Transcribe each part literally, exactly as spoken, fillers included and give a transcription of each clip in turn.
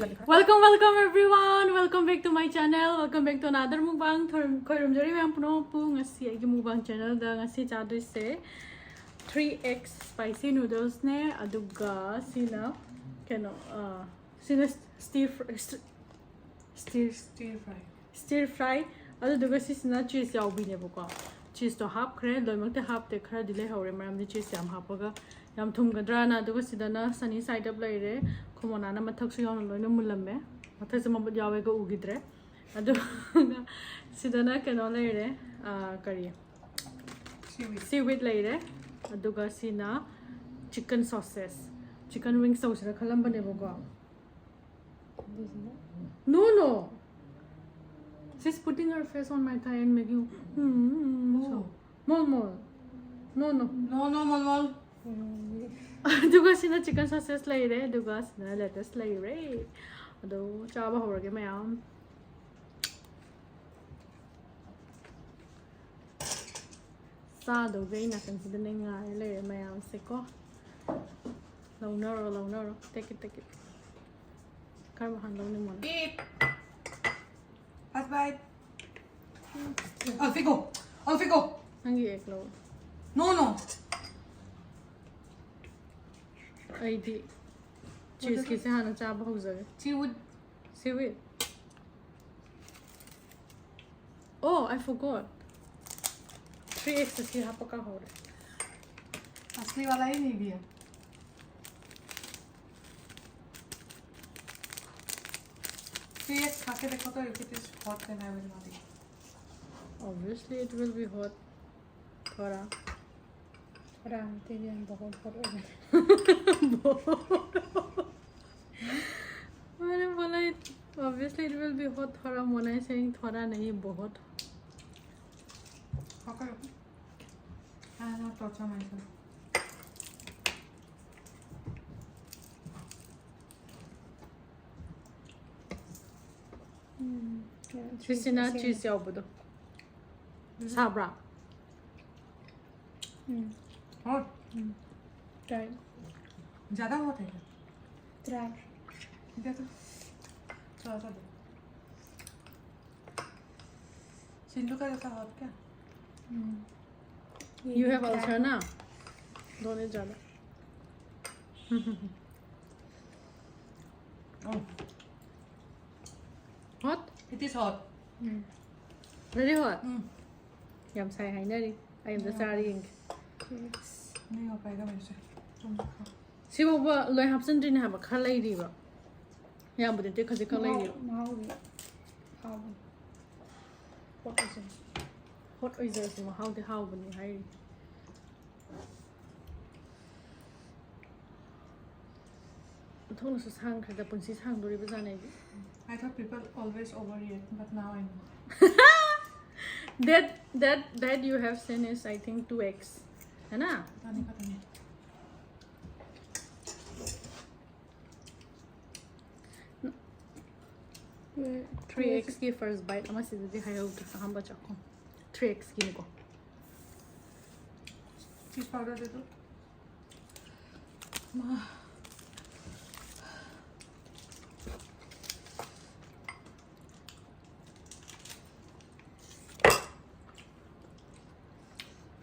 Welcome, welcome everyone. Welcome back to my channel. Welcome back to another mukbang. ꯊꯣꯏꯔꯝ- ꯈꯣꯏꯔꯝꯖꯔꯤ ꯃꯌꯥꯝ ꯄꯨꯝꯅꯃꯛꯄꯨ꯫ ꯉꯁꯤ ꯑꯩꯒꯤ mukbang channelꯗ ꯉꯁꯤ ꯆꯥꯗꯣꯏꯁꯦ three X spicy noodlesꯅꯦ, ꯑꯗꯨꯒ ꯁꯤꯅ ꯀꯩꯅꯣ, ꯑ, ꯁꯤꯅ stir fry, stir, stir, Stir fry. stir fry, ꯑꯗꯨꯗꯨꯒ ꯁꯤꯁꯤꯅ cheese ꯌꯥꯎꯕꯤꯅꯦꯕꯀꯣ꯫ Cheeseꯇꯣ ꯍꯥꯞꯈ꯭ꯔꯦ, ꯂꯣꯏꯅꯃꯛꯇꯤ ꯍꯥꯞꯇꯦ, ꯈꯔꯗꯤ ꯂꯩꯍꯧꯔꯦ, ꯃꯔꯝꯗꯤ cheese ꯌꯥꯝ ꯍꯥꯞꯄꯒ ꯌꯥꯝ ꯊꯨꯝꯒꯗ꯭ꯔꯥꯅ꯫ ꯑꯗꯨꯒ ꯁꯤꯗꯅ sunny side up ꯂꯩꯔꯦ, ꯈꯨꯃꯣꯅꯥꯅ ꯃꯊꯛꯁꯨ ꯌꯥꯎꯅ ꯂꯣꯏꯅ ꯃꯨꯜꯂꯝꯃꯦ, ꯃꯊꯛꯁꯦ ꯃꯃꯨꯠ ꯌꯥꯎꯋꯦꯒ ꯎꯈꯤꯗ꯭ꯔꯦ꯫ ꯑꯗꯨꯒ ꯁꯤꯗꯅ ꯀꯩꯅꯣ ꯂꯩꯔꯦ, ꯑꯥ, ꯀꯔꯤ, Seaweed. Seaweed ꯂꯩꯔꯦ, ꯑꯗꯨꯒ ꯁꯤꯅ chicken sausage, chicken wings ꯇꯧꯁꯤꯔ ꯈꯜꯂꯝꯕꯅꯦꯕꯀꯣ꯫ No, no. She's putting her face on my thigh and making, hmm, so. Oh. Mol, mol. No, no. No, no, mol, mol. ꯑꯗꯨꯒ ꯁꯤꯅ chicken sausage ꯂꯩꯔꯦ, ꯑꯗꯨꯒ ꯁꯤꯅ lettuce ꯂꯩꯔꯦ꯫ ꯑꯗꯣ ꯆꯥꯕ ꯍꯧꯔꯒꯦ ꯃꯌꯥꯝ꯫ ꯆꯥꯗꯧꯒꯤ ꯑꯩ ꯅꯥꯀꯟꯁꯤꯗꯅꯦ ꯉꯥꯏꯔ ꯂꯩꯔꯦ ꯃꯌꯥꯝꯁꯦꯀꯣ꯫ ꯂꯧꯅꯔꯣ, ꯂꯧꯅꯔꯣ꯫ Take it, take it. ꯀꯔꯝꯕ ꯍꯥꯟꯅ ꯂꯧꯅꯤꯡꯕꯅꯣ? Eat. First bite. Alfigo. Alfigo. ꯅꯪꯒꯤ egg ꯂꯧ꯫ No, no. ꯑꯩꯗꯤ cheeseꯀꯤꯁꯦ ꯍꯥꯟꯅ ꯆꯥꯕ ꯍꯧꯖꯒꯦ꯫ Seaweed. Seaweed. Oh, I forgot. Three X ꯑꯁꯤ ꯍꯥꯞꯄ ꯀꯥꯎꯍꯧꯔꯦ꯫ असली वाला ही नहीं दिया। Three X खा के देखो तो if it is hot, then I will not eat. Obviously, it will be hot. थोड़ा। राम तेरी हम बहुत बहुत हो गए। मैंने बोला, obviously it will be hot. थोड़ा, मोना is saying थोड़ा नहीं, बहुत। Okay. I will not torture myself. ꯁꯤꯁꯤꯅ cheese ꯌꯥꯎꯕꯗꯣ꯫ ꯁꯥꯕ꯭ꯔꯥ? Hot. ट्राई। ज़्यादा hot है क्या? ट्राई। देखो, थोड़ा सा दो। सिंधु का जैसा हाथ क्या? You have ulcer ना? दोनों ज़्यादा। Oh, Hot? it is hot. Very hot. Mm. ꯌꯥꯝ ꯁꯥꯏ ꯍꯥꯏꯅꯔꯤ꯫ ꯑꯩ ꯑꯝꯇ ꯆꯥꯔ ꯌꯦꯡꯒꯦ꯫ नहीं हो पाएगा मेरे से। तुम खाओ। ꯁꯤꯐꯥꯎꯕ ꯂꯣꯏ ꯍꯥꯞꯆꯤꯟꯗ꯭ꯔꯤꯅꯦ ꯍꯥꯏꯕ, ꯈꯔ ꯂꯩꯔꯤꯕ꯫ ꯌꯥꯝꯕꯨꯗꯤ ꯅꯠꯇꯦ, ꯈꯖꯤꯛꯈꯛ ꯂꯩꯔꯤꯕ꯫ ꯃꯍꯥꯎꯗꯤ ꯍꯥꯎꯕꯅꯤ꯫ ꯄꯣꯠ ꯑꯁꯦ꯫ Hot ꯑꯣꯏꯖꯔꯁꯨ ꯃꯍꯥꯎꯗꯤ ꯍꯥꯎꯕꯅꯤ ꯍꯥꯏꯔꯤ꯫ ꯑꯣꯟꯊꯣꯛꯅꯁꯨ ꯁꯥꯡꯈ꯭ꯔꯦꯗ, ꯄꯨꯟꯁꯤ ꯁꯥꯡꯗꯣꯔꯤꯕ ꯖꯥꯠꯅꯦ ꯑꯩꯗꯤ꯫ I thought people always overreact, but now I know. That that that you have seen is, I think, two X. है ना? पता नहीं, पता नहीं। Three X ꯀꯤ first bite ꯑꯃ ꯁꯤꯗꯗꯤ ꯍꯥꯏꯍꯧꯗ꯭ꯔꯦ, ꯑꯍꯥꯟꯕ ꯆꯥꯛꯈꯨꯝ꯫ Three X ꯀꯤꯅꯤꯀꯣ꯫ चीज़ पाउडर दे दो। माँ।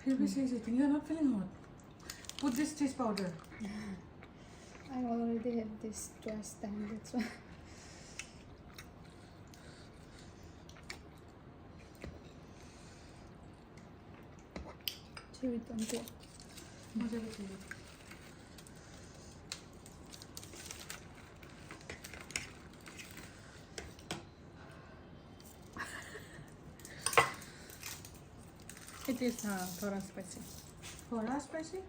फिर भी सही से, you're not feeling hot. Put this cheese powder. I already had this twice time, that's why. Chewy don't go. मुझे भी चाहिए। It is uh, थोड़ा spicy. थोड़ा spicy?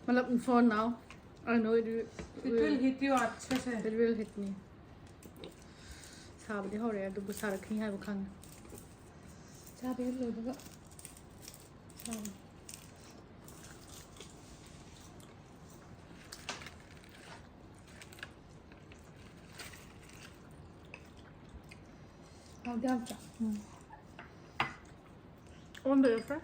मतलब, for now, I know it will, It will hit you अच्छे से। It will hit me. ꯁꯥꯕꯗꯤ ꯍꯧꯔꯦ, ꯑꯗꯨꯕꯨ ꯁꯥꯔꯛꯈꯤꯅꯤ ꯍꯥꯏꯕ ꯈꯪꯉꯦ꯫ ꯆꯥꯕ ꯍꯦꯛ ꯂꯣꯏꯕꯒ ꯆꯥꯕ꯫ ꯍꯥꯎꯗꯤ ꯍꯥꯎꯇ꯭ꯔꯥ? On the air fry?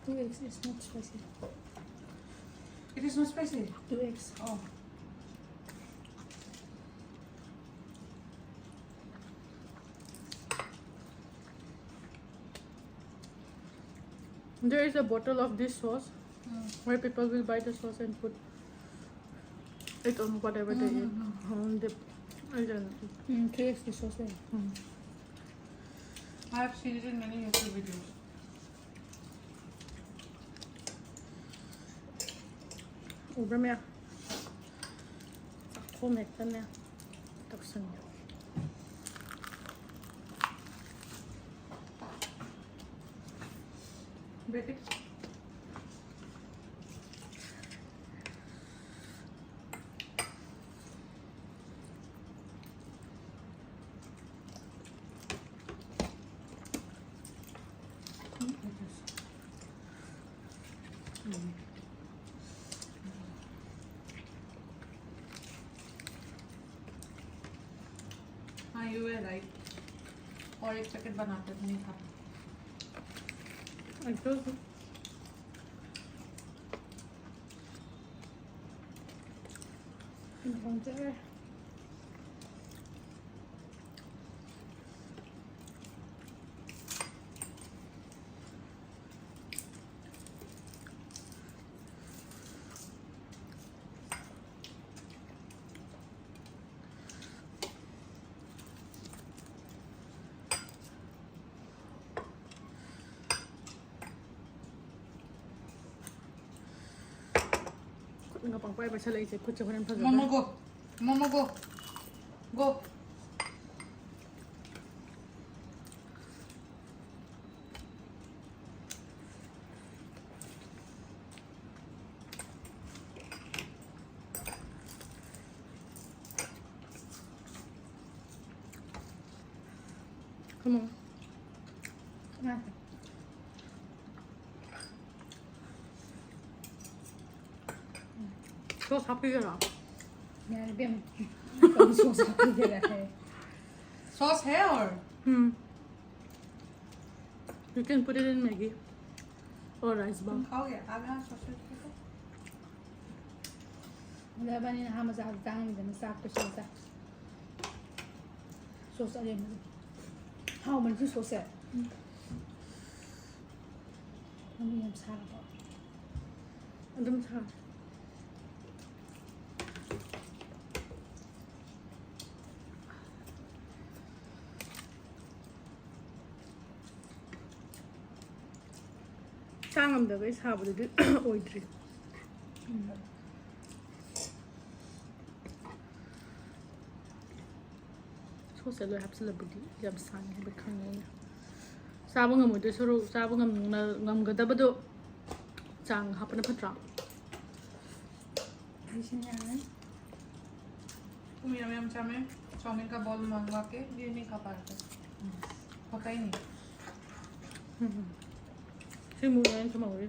Two eggs is not spicy. It is not spicy. Two eggs. Oh. There is a bottle of this sauce where people will buy the sauce and put it on whatever they eat. Mm-hmm. On the, I don't know. Mm, three eggs is sauce. Mm. I have seen it in many YouTube videos. ꯎꯕ꯭ꯔꯥ ꯃꯌꯥꯝ? ꯆꯥꯛꯈꯣꯝ ꯍꯦꯛꯇꯅꯦ ꯇꯧꯁꯟꯒꯦ꯫ Break it. हाँ, you were right. और एक packet बनाते तो नहीं था। I told you. ꯈꯨꯠꯅꯒ ꯄꯪꯄꯥꯏ ꯄꯥꯏꯁꯜꯂꯛꯏꯁꯦ, ꯈꯨꯠꯁꯦ ꯍꯣꯔꯦꯟ ꯐꯖꯅ momo GO. Momo GO. GO. Come on. ꯉꯥꯏꯈꯣ꯫ ꯁꯣꯁ ꯍꯥꯞꯄꯤꯒꯦꯔꯥ? ꯌꯥꯔꯦ ꯏꯕꯦꯝꯃ꯫ ꯀꯔꯤ ꯁꯣꯁ ꯍꯥꯞꯄꯤꯒꯦꯔꯥ ꯍꯥꯏ꯫ Sauce है और? Hmm. You can put it in Maggi. और राइस बॉल। तुम खाओगे? आप यहाँ सॉसेज खाओ। ꯃꯣꯏꯗ ꯏꯕꯥꯅꯤꯅ ꯑꯍꯥꯟꯕ ꯆꯥꯕ ꯆꯥ ꯉꯝꯗꯅ ꯆꯥꯛꯇꯣ ꯁꯤꯗ ꯆꯥꯏ꯫ ꯁꯣꯁ ꯑꯔꯦꯝꯕꯗꯣ꯫ ꯍꯥꯎꯕꯅꯤ ꯁꯤ ꯁꯣꯁꯁꯦ꯫ ꯎꯝ꯫ ꯃꯃꯤ ꯌꯥꯝ ꯁꯥꯔꯕꯣ? ꯑꯗꯨꯝ ꯁꯥꯔꯦ꯫ ꯆꯥ ꯉꯝꯗꯕꯩ ꯁꯥꯕꯗꯨꯗꯤ ꯑꯣꯏꯗ꯭ꯔꯤ꯫ ꯁꯣꯁꯁꯦ ꯂꯣꯏ ꯍꯥꯞꯆꯤꯜꯂꯕꯨꯗꯤ ꯌꯥꯝ ꯁꯥꯅꯤ ꯍꯥꯏꯕ ꯈꯪꯉꯦ ꯑꯩꯅ꯫ ꯆꯥꯕ ꯉꯝꯃꯣꯏꯗꯣꯏ ꯁꯔꯨꯛ ꯆꯥꯕ ꯉꯝꯅ-, ꯉꯝꯒꯗꯕꯗꯣ ꯆꯥꯡ ꯍꯥꯞꯄꯅ ꯐꯠꯇ꯭ꯔꯣ? ꯑꯩꯁꯤꯅ ꯌꯥꯔꯦ꯫ तुम यम यम चाउमीन, चाउमीन का बॉल मंगवा के ये नहीं खा पा रहे थे। पता ही नहीं। ꯁꯤ ꯃꯨꯛ ꯌꯥꯝ ꯊꯝꯍꯧꯔꯤ꯫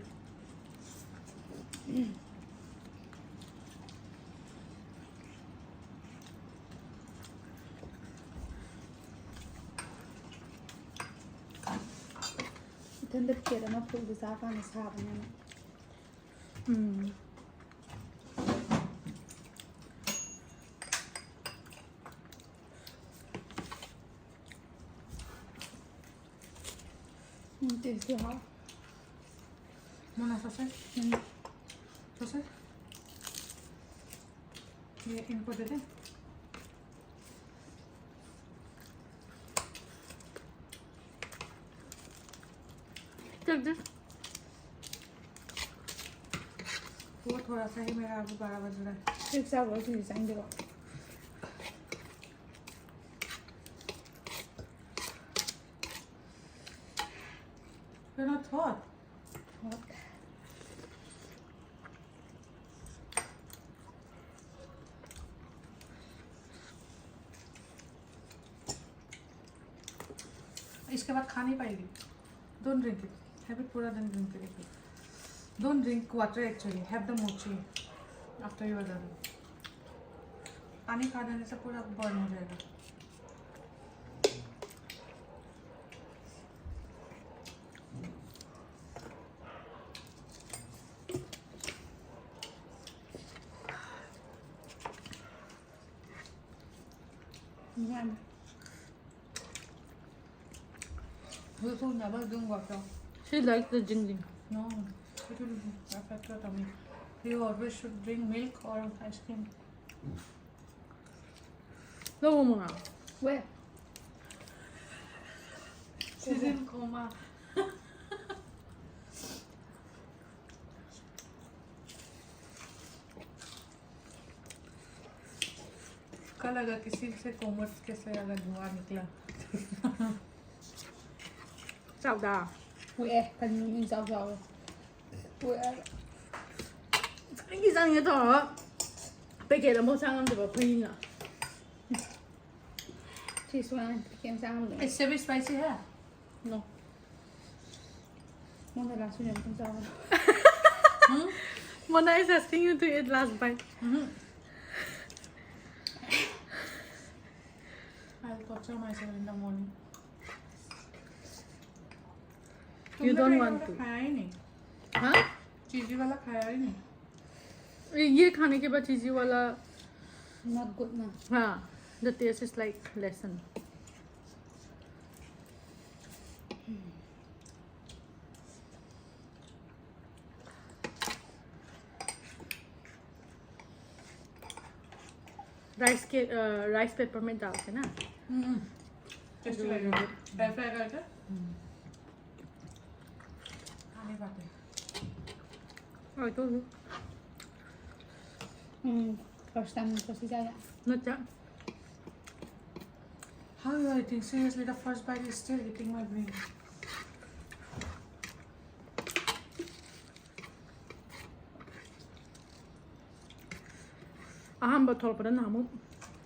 ꯏꯊꯟꯗ ꯄ꯭ꯂꯦꯠ ꯑꯃ ꯐꯨꯜꯗ ꯆꯥꯀꯥꯟꯗ ꯁꯥꯕꯅꯦ꯫ ꯎꯝ꯫ ꯎꯝ, ꯇꯦꯁꯇꯤ ꯍꯥꯎ꯫ ꯃꯣꯅꯥ ꯁꯣꯁꯦ? ꯎꯝ꯫ ꯁꯣꯁꯦ? ये इनको दे दे। Take this. वो थोड़ा सा ही मेरा अभी बारह बज रहा है। ठीक सा वो चीज़ चाहिए। You're not hot. Hot. इसके बाद खा नहीं पाएगी। Don't drink it. Have it पूरा दिन ड्रिंक करेगी। Don't drink water actually. Have the mochi after you are done. पानी खा देने से पूरा बर्न हो जाएगा। You too never drink water. She likes the jing jing. No, it will affect your tummy. You always should drink milk or ice cream. No, Mama. Where? She's in coma. कल अगर किसी से कोमट कैसे अगर धुआं निकला. ꯆꯥꯎꯗ. ꯄꯣꯛꯑꯦ, ꯀꯔꯤ ꯃꯤ ꯆꯥꯎ ꯆꯥꯎ. ꯄꯣꯛꯑꯦ. ꯆꯥꯅꯤꯡꯉꯤ ꯆꯥꯅꯤꯡꯉꯤ ꯇꯧꯔꯒ ꯄꯦꯀꯦꯠ ꯑꯃꯐꯥꯎ ꯆꯥ ꯉꯝꯗꯕ ꯑꯩꯈꯣꯏꯅꯤꯅ. ꯁꯤ ꯁꯨꯃꯥꯏꯅ ꯄꯦꯀꯦꯠ ꯑꯃ ꯆꯥ ꯉꯝꯗꯕ. It's very spicy, huh? No. ꯃꯉꯣꯟꯗ ꯂꯥꯁ ꯑꯣꯏꯅ ꯑꯃꯨꯛꯇꯪ ꯆꯥꯎ. Hmm? Mona is asking you to eat last bite. Mm-hmm. I'll torture myself in the morning. You तुमने don't पहले want वाला to. खाया ही नहीं. हाँ? चीजी वाला खाया ही नहीं. ये खाने के बाद चीजी वाला. Not good ना. हाँ, the taste is like lesson. Rice के, अ, राइस पेपर में डाल के ना. हम्म. टेस्टी लगेगा. फ्राई फ्राई करके. हम्म. खाने खाते हैं. और तो भी. हम्म, first time तो सीधा आया. अच्छा. How you are eating? Seriously, the first bite is still hitting my brain. ꯑꯍꯥꯟꯕ ꯊꯣꯛꯂꯛꯄꯗ ꯅꯍꯥꯟꯃꯨꯛ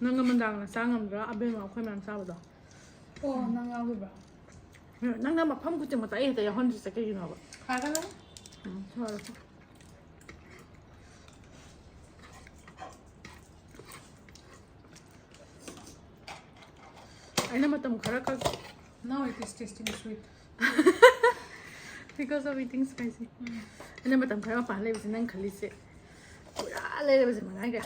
ꯅꯪꯒ ꯃꯟꯗꯥꯡꯅ ꯆꯥ ꯉꯝꯗ꯭ꯔꯥ, ꯑꯕꯦꯝꯃ ꯑꯩꯈꯣꯏ ꯃꯌꯥꯝ ꯆꯥꯕꯗꯣ. ꯑꯣ, ꯅꯪ ꯌꯥꯎꯈꯤꯕ꯭ꯔꯣ? ꯅꯪꯅ ꯃꯐꯝ ꯈꯨꯗꯤꯡꯃꯛꯇ ꯑꯩ ꯍꯦꯛꯇ ꯌꯥꯎꯍꯟꯗ꯭ꯔꯤꯁꯦ ꯀꯩꯒꯤꯅꯣꯕ? ꯍꯥꯏꯔꯒꯅꯨ. ꯎꯝ, ꯁꯣꯏꯔꯦ. ꯑꯩꯅ ꯃꯇꯝ ꯈꯔ ꯀꯛ- Now it is tasting sweet. Because of eating spicy. ꯎꯝ. ꯑꯩꯅ ꯃꯇꯝ ꯈꯔ ꯃꯄꯥꯟ ꯂꯩꯕꯁꯦ ꯅꯪ ꯈꯜꯂꯤꯁꯦ ꯄꯨꯔꯥ ꯂꯩꯔꯕꯁꯦ ꯃꯉꯥꯏꯒ.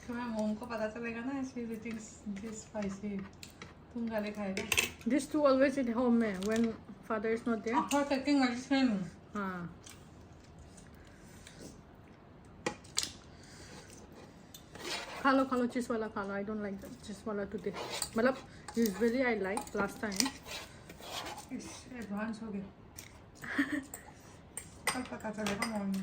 तुम्हारे मॉम को पता चलेगा ना, ऐसे दिस स्पाइसी, तुम गाली खाएगा। This two always eat home में when father is not there. After taking medicine. हाँ. खा लो, खा लो, चीज वाला खा लो. I don't like the चीज वाला today. मतलब usually I like last time. Advance हो गया। कल पता चलेगा मॉर्निंग।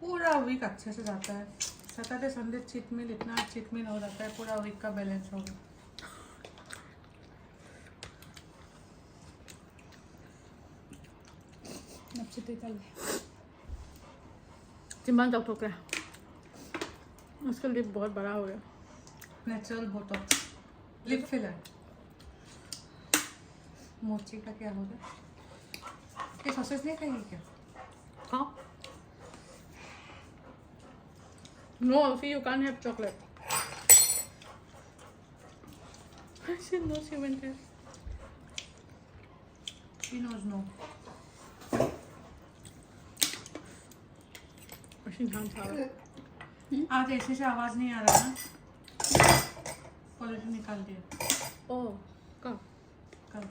पूरा वीक अच्छे से जाता है। सैटरडे संडे चीट मील, इतना चीट मील हो जाता है, पूरा वीक का बैलेंस हो गया। चिंबान ꯇꯧꯊꯣꯛꯈ꯭ꯔꯦ. उसका लिप बहुत बड़ा हो गया. Natural Botox, lip filler. मोची का क्या हो गया? ये सॉसेज नहीं खाएगी क्या? हाँ. No, see, you can't have chocolate. She knows she went there. She knows no. She can't have it. आज ऐसे से आवाज नहीं आ रहा ना, पॉलिथीन निकाल दिया. Oh, का? कल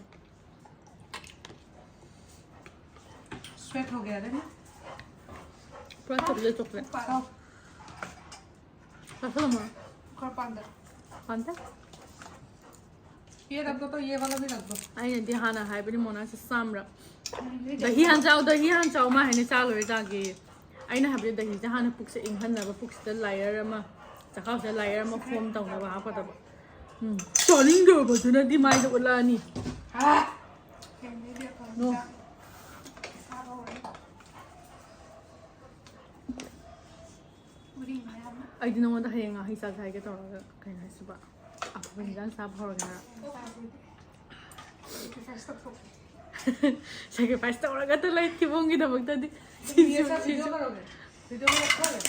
स्वेट हो गया रे ना. पूरा चॉकलेट चॉकलेट. खाओ. 다 쏟아먹어. कर पांदा. 안 돼? ये रख दो तो ये वाला भी रख दो. ꯑꯩꯅꯗꯤ ꯍꯥꯟꯅ ꯍꯥꯏꯕꯅꯤ ꯃꯣꯅꯥꯁꯦ ꯆꯥꯝꯕ꯭ꯔꯥ. ꯗꯍꯤ ꯍꯥꯟ ꯆꯥꯎ, ꯗꯍꯤ ꯍꯥꯟ ꯆꯥꯎ, ꯃꯥ ꯍꯥꯏꯅ ꯆꯥ ꯂꯣꯏꯔ ꯆꯥꯒꯦ. ꯑꯩꯅ ꯍꯥꯏꯕꯗꯤ ꯗꯍꯤꯁꯦ ꯍꯥꯟꯅ ꯄꯨꯛꯁꯦ ꯏꯪꯍꯟꯅꯕ, ꯄꯨꯛꯁꯤꯗ ꯂꯥꯌꯔ ꯑꯃ, ꯆꯈꯥꯎꯁꯤꯗ ꯂꯥꯌꯔ ꯑꯃ ꯐꯣꯝ ꯇꯧꯅꯕ ꯍꯥꯞꯀꯗꯕ. ꯎꯝ. ꯆꯥꯅꯤꯡꯗ꯭ꯔꯕꯗꯨꯅꯗꯤ ꯃꯥꯏꯗ ꯎꯠꯂꯛꯑꯅꯤ. No. ꯑꯩꯗꯤ ꯅꯉꯣꯟꯗ ꯍꯌꯦꯡ ꯉꯥꯍꯩ ꯆꯥꯁꯦ ꯍꯥꯏꯒꯦ ꯇꯧꯔꯒ ꯀꯩꯅꯣ ꯍꯥꯏꯁꯤꯕ? ꯑꯐꯕ ꯍꯤꯟꯖꯥꯡ ꯆꯥꯕ ꯍꯧꯔꯒꯦ ꯍꯥꯏꯔꯣ? ꯁꯦꯀ꯭ꯔꯤꯐꯥꯏꯁ ꯇꯧꯔꯒꯇ ꯂꯩ ꯊꯤꯕꯣꯡꯒꯤꯗꯃꯛꯇꯗꯤ. ये सब वीडियो करोगे? वीडियो में रखोगे?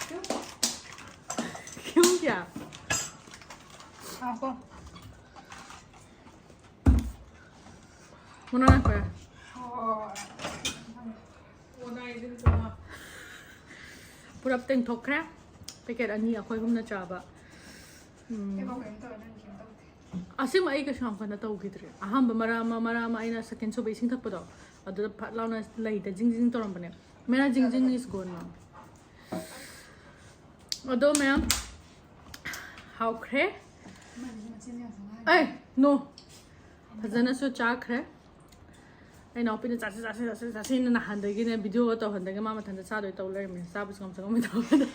क्यों? Yeah. ꯉꯥꯏꯈꯣ꯫ ꯃꯅꯥ ꯅꯛꯄ꯭ꯔꯥ? ꯍꯣꯏ꯫ ꯄꯨꯔꯞ ꯇꯦꯡꯊꯣꯛꯈ꯭ꯔꯦ꯫ ꯄꯦꯀꯦꯠ ꯑꯅꯤ ꯑꯩꯈꯣꯏ ꯑꯍꯨꯝꯅ ꯆꯥꯕ꯫ ꯎꯝ꯫ ꯑꯩꯕꯨ ꯀꯩꯝ ꯇꯧꯋꯦ, ꯅꯪ ꯀꯩꯝ ꯇꯧꯗꯦ꯫ ꯑꯁꯦꯡꯕ ꯑꯩ ꯀꯩꯁꯨ ꯌꯥꯝ ꯀꯟꯅ ꯇꯧꯈꯤꯗ꯭ꯔꯦ꯫ ꯑꯍꯥꯟꯕ ꯃꯔꯛ ꯑꯃ ꯃꯔꯛ ꯑꯃ ꯑꯩꯅ ꯁꯦꯀꯦꯟ ꯁꯨꯕ ꯏꯁꯤꯡ ꯊꯛꯄꯗꯣ, ꯑꯗꯨꯗ ꯐꯠ ꯂꯥꯎꯅ ꯂꯩꯗ ꯖꯤꯡ ꯖꯤꯡ ꯇꯧꯔꯝꯕꯅꯦ꯫ ꯃꯦꯔꯥ ꯖꯤꯡ ꯖꯤꯡ is gone now꯫ ꯑꯗꯣ ꯃꯌꯥꯝ ꯍꯥꯎꯈ꯭ꯔꯦ꯫ ꯃꯥꯗꯤ ꯃꯆꯤꯟ ꯌꯥꯝ ꯉꯥꯡꯉꯦ꯫ ꯑꯩ ꯅꯣ ꯐꯖꯅꯁꯨ ꯆꯥꯈ꯭ꯔꯦ꯫ ꯑꯩ ꯏꯅꯥꯎꯄꯤꯅ ꯆꯥꯁꯤ ꯆꯥꯁꯤ ꯆꯥꯁꯤ ꯆꯥꯁꯤꯅ ꯅꯍꯥꯟꯗꯒꯤꯅꯦ ꯚꯤꯗꯤꯑꯣꯒ ꯇꯧꯍꯟꯗꯒꯤ ꯃꯥ ꯃꯊꯟꯇ ꯆꯥꯗꯣꯏ ꯇꯧ ꯂꯩꯔꯝꯃꯦ꯫ ꯆꯥꯕꯁꯨ ꯉꯝꯁꯨ ꯉꯝꯃꯣꯏꯗꯕꯗ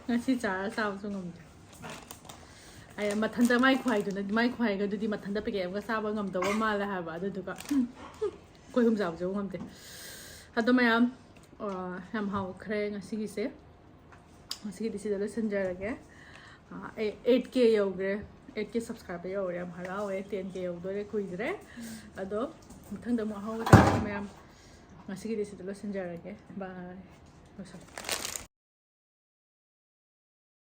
ꯉꯁꯤ ꯆꯥꯔ ꯆꯥꯕꯁꯨ ꯉꯝꯗ꯭ꯔꯦ꯫ ꯑꯩ ꯃꯊꯟꯇ ꯃꯥꯏ ꯈ꯭ꯋꯥꯏꯗꯨꯅ ꯃꯥꯏ ꯈ꯭ꯋꯥꯏꯒꯗꯨꯗꯤ ꯃꯊꯟꯇ ꯄꯦꯀꯦꯠ ꯑꯃꯒ ꯆꯥꯕ ꯉꯝꯗꯧꯕ ꯃꯥꯜꯂꯦ ꯍꯥꯏꯕ꯫ ꯑꯗꯨꯗꯨꯒ ꯑꯩꯈꯣꯏ ꯑꯍꯨꯝ ꯆꯥꯕꯁꯨ ꯉꯝꯗꯦ꯫ ꯑꯗꯣ ꯃꯌꯥꯝ ꯑ, ꯌꯥꯝ ꯍꯥꯎꯈ꯭ꯔꯦ ꯉꯁꯤꯒꯤꯁꯦ꯫ ꯉꯁꯤꯒꯤꯗꯤ ꯁꯤꯗ ꯂꯣꯏꯁꯤꯟꯖꯔꯒꯦ꯫ ꯑ, ꯑꯩ ꯑꯩꯠ ꯀꯦ ꯌꯧꯈ꯭ꯔꯦ꯫ ꯑꯩꯠ ꯀꯦ subscriber ꯌꯧꯔꯦ꯫ ꯌꯥꯝ ꯍꯔꯥꯎꯋꯦ꯫ ꯇꯦꯟ ꯀꯦ ꯌꯧꯗꯣꯔꯦ ꯀꯨꯏꯗ꯭ꯔꯦ꯫ ꯑꯗꯣ ꯃꯊꯪꯗ ꯑꯃꯨꯛ ꯑꯍꯥꯎꯕ ꯆꯥꯔꯁꯤ ꯃꯌꯥꯝ꯫ ꯉꯁꯤꯒꯤꯗꯤ ꯁꯤꯗ ꯂꯣꯏꯁꯤꯟꯖꯔꯒꯦ꯫ Bye꯫ ꯂꯣꯏꯁꯜꯂꯦ꯫